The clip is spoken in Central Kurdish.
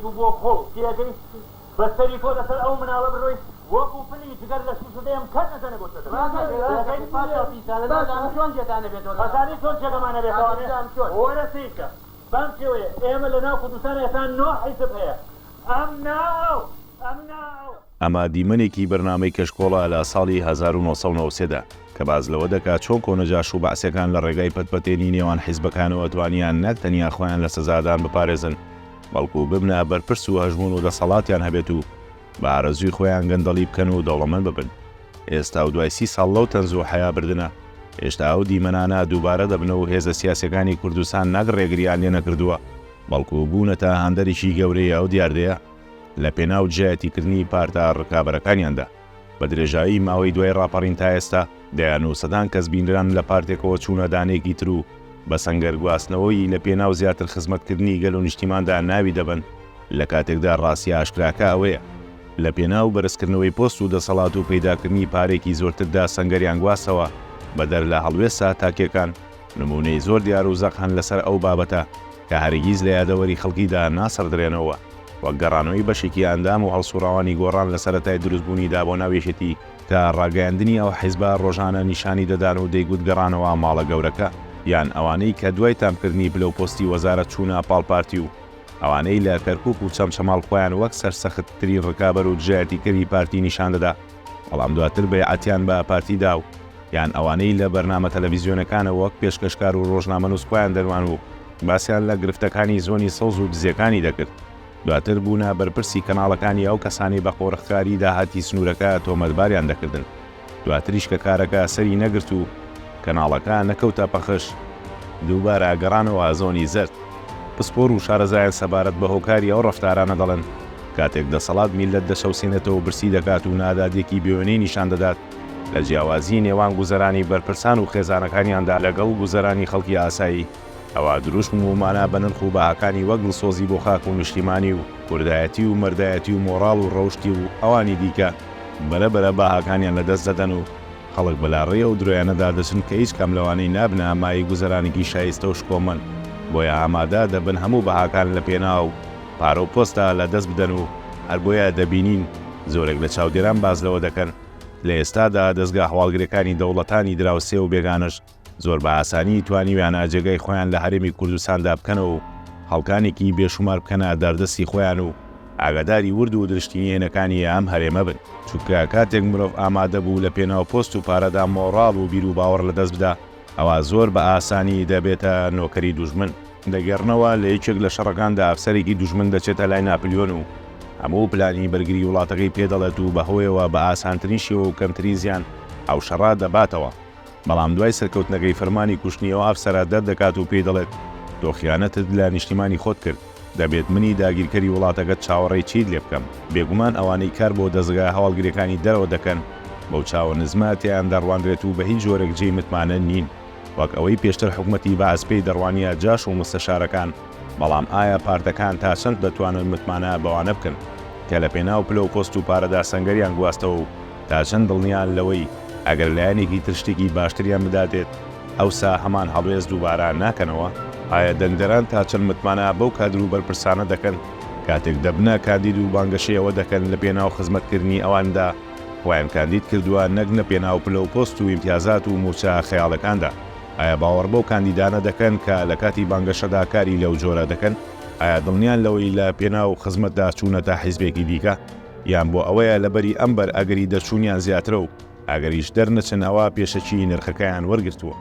و بۆ خۆڵ تێئەگەی؟ بە سەری تۆ لەسەر ئەو مناڵە بڕۆی وەکو پلی جگەر لە شوشە دەیەم کەس نەزانێ بۆ کوێ دەبەم. ئەزانی چۆن جێگەمان نەبێتەوانێ؟ وەرە سەیرکە بەم شێوەیە ئێمە لە ناو کوردستان ئێستا نۆ حیزب هەیە ئەم نا ئەو ئەم نا ئەو. ئەمە دیمەنێکی بەرنامەی کەشکۆڵە لە ساڵی 1993 دا کە باس لەوە دەکات چۆن کۆنە جاش و بەعسیەکان لە ڕێگای پەتپەتێنی نێوان حیزبەکانەوە توانیان نەک تەنیا خۆیان لە سزادان بپارێزن بەڵکو ببنە بەرپرس و هەژموون و دەسەڵاتیان هەبێت و بە ئارەزووی خۆیان گەندەڵی بکەن و دەوڵەمەند ببن. ئێستا و دوای سی ساڵ لەو تەنز و حەیا بردنە، هێشتا ئەو دیمەنانە دووبارە دەبنەوە و هێزە سیاسیەکانی کوردستان نەک ڕێگریان لێ نەکردووە، بەڵکو بوونەتە هاندەرێکی گەورەی ئەو دیاردەیە لە پێناو دژایەتیکردنی پارتە ڕکابەرەکانیاندا. بە درێژایی ماوەی دوای ڕاپەڕین تا ئێستا، دەیان و سەدان کەس بینران لە پارتێکەوە چوونە دانەیەکی تر و بە سەنگەر گواستنەوەی لە پێناو زیاتر خزمەتکردنی گەل و نیشتیماندا ناوی دەبەن، لە کاتێکدا ڕاستیە ئاشکراکە ئەوەیە لە پێناو بەرزکردنەوەی پۆست و دەسەڵات و پەیداکردنی پارەیەکی زۆرتردا سەنگەریان گواستەوە، بەدەر لە هەڵوێستە تاکیەکان، نموونەی زۆر دیار و زەق هەن لەسەر ئەو بابەتە کە هەرگیز لە یادەوەری خەڵکیدا ناسڕدرێنەوە، وەک گەڕانەوەی بەشێکی ئەندام و هەڵسوڕاوانی گۆڕان لە سەرەتای دروستبوونیدا بۆ ناو یەکێتی، کە ڕاگەیاندنی ئەو حیزبە ڕۆژانە نیشانی دەدان و دەیگوت گەڕانەوە ماڵە گەورەکە، یان ئەوانەی کە دوای تامکردنی پلە و پۆستی وەزارەت چوونە پاڵ پارتی و ئەوانەی لە کەرکوک و چەمچەماڵ خۆیان وەک سەرسەختترین ڕکابەر و دژایەتیکەری پارتی نیشان دەدا، بەڵام دواتر بەیعەتیان بە پارتی دا و یان ئەوانەی لە بەرنامە تەلەڤیزیۆنەکانەوە وەک پێشکەشکار و ڕۆژنامەنووس خۆیان دەنوان و باسیان لە گرفتەکانی زۆنی سەوز و دزیەکانی دەکرد دواتر بوونە بەرپرسی کەناڵەکانی ئەو کەسانەی بە قۆرخکاری داهاتی سنوورەکە تۆمەتباریان دەکردن. دواتریش کە کارەکە سەری نەگرت و کەناڵەکە نەکەوتە پەخش، دووبارە گەڕانەوە زۆنی زەرد. پسپۆر و شارەزایان سەبارەت بە هۆکاری ئەو ڕەفتارانە دەڵێن، کاتێک دەسەڵات میللەت دەچەوسێنێتەوە و برسی دەکات و نادادیەکی بێوێنەی نیشان دەدات لە جیاوازیی نێوان گوزەرانی بەرپرسان و خێزانەکانیاندا لەگەڵ گوزەرانی خەڵکی ئاسایی، ئەوا دروشم و مانا بەنرخ و بەهاکانی وەک دڵسۆزی بۆ خاک و نیشتیمانی و کوردایەتی و مەردایەتی و مۆڕاڵ و ڕەوشتی و ئەوانی دیکە بەرە بەرە بەهاکانیان لە دەست دەدەن و خەڵک بە لاڕێی ئەو درۆیانەدا دەچن کە هیچ کام لەوانەی نابنە مایەی گوزەرانێکی شایستە و شکۆمەند بۆیە ئامادە دەبن هەموو بەهاکان لە پێناو پارە و پۆستدا لە دەست بدەن و هەر بۆیە دەبینین زۆرێک لە چاودێران باس لەوە دەکەن لە ئێستادا دەزگا هەواڵگرەکانی دەوڵەتانی دراوسێ و بێگانەش زۆر بە ئاسانی توانیویانە جێگای خۆیان لە هەرێمی کوردستاندا بکەنەوە و خەڵکانێکی بێشومار بکەنە داردەستی خۆیان و ئاگاداری ورد و درشتی نهێنەکانی ئەم هەرێمە بن. چونکە کاتێک مرۆڤ ئامادە بوو لە پێناو پۆست و پارەدا مۆڕاڵ و بیروباوەڕ لە دەست بدا، ئەوا زۆر بە ئاسانی دەبێتە نۆکەری دوژمن. دەگێڕنەوە لە یەکێک لە شەڕەکاندا ئەفسەرێکی دوژمن دەچێتە لای ناپلیۆن و هەموو پلانی بەرگری وڵاتەکەی پێ دەڵێت و بەهۆیەوە بە ئاسانترین شێوە و کەمترین زیان ئەو شەڕە دەباتەوە. بەڵام دوای سەرکەوتنەکەی فەرمانی کوشتنی ئەو ئەفسەرە دەردەکات و پێی دەڵێت، تۆ خیانەتت لە نیشتیمانی خۆت کرد، دەبێت منی داگیرکەری وڵاتەکەت چاوەڕێی چیت لێ بکەم؟ بێگومان ئەوانەی کار بۆ دەزگا هەواڵگریەکانی دەرەوە دەکەن بەو چاوە نزمە تێیان دەڕوانرێت و بە هیچ جۆرێک جێی متمانە نین وەک ئەوەی پێشتر حکومەتی بەعس پێی دەڕوانیە جاش و مستەشارەکان، بەڵام ئایا پارتەکان تا چەند دەتوانن متمانە بەوانە بکەن کە لە پێناو پلە و پۆست و پارەدا سەنگەریان گواستەوە و تا چەند دڵنیان لەوەی ئەگەر لایەنێکی تر شتێکی باشتریان بداتێت ئەوسا هەمان هەڵوێست دووبارە ناکەنەوە؟ ئایا دەنگدەران تا چەند متمانە بەو کادر و بەرپرسانە دەکەن کاتێک دەبنە کاندید و بانگەشەی ئەوە دەکەن لە پێناو خزمەتکردنی ئەواندا خۆیان کاندید کردووە نەک لە پێناو پلە و پۆست و ئیمتیازات و مووچە خەیاڵەکاندا؟ ئایا باوەڕ بەو کاندیدانە دەکەن کە لە کاتی بانگەشەدا کاری لەو جۆرە دەکەن؟ ئایا دڵنیان لەوەی لە پێناو خزمەتدا چوونەتە حیزبێکی دیکە؟ یان بۆ ئەوەیە لەبەری ئەم بەر ئەگەری دەرچوونیان زیاترە و ئەگەریش دەرنەچن ئەوا پێشەکی نرخەکەیان وەرگرتووە؟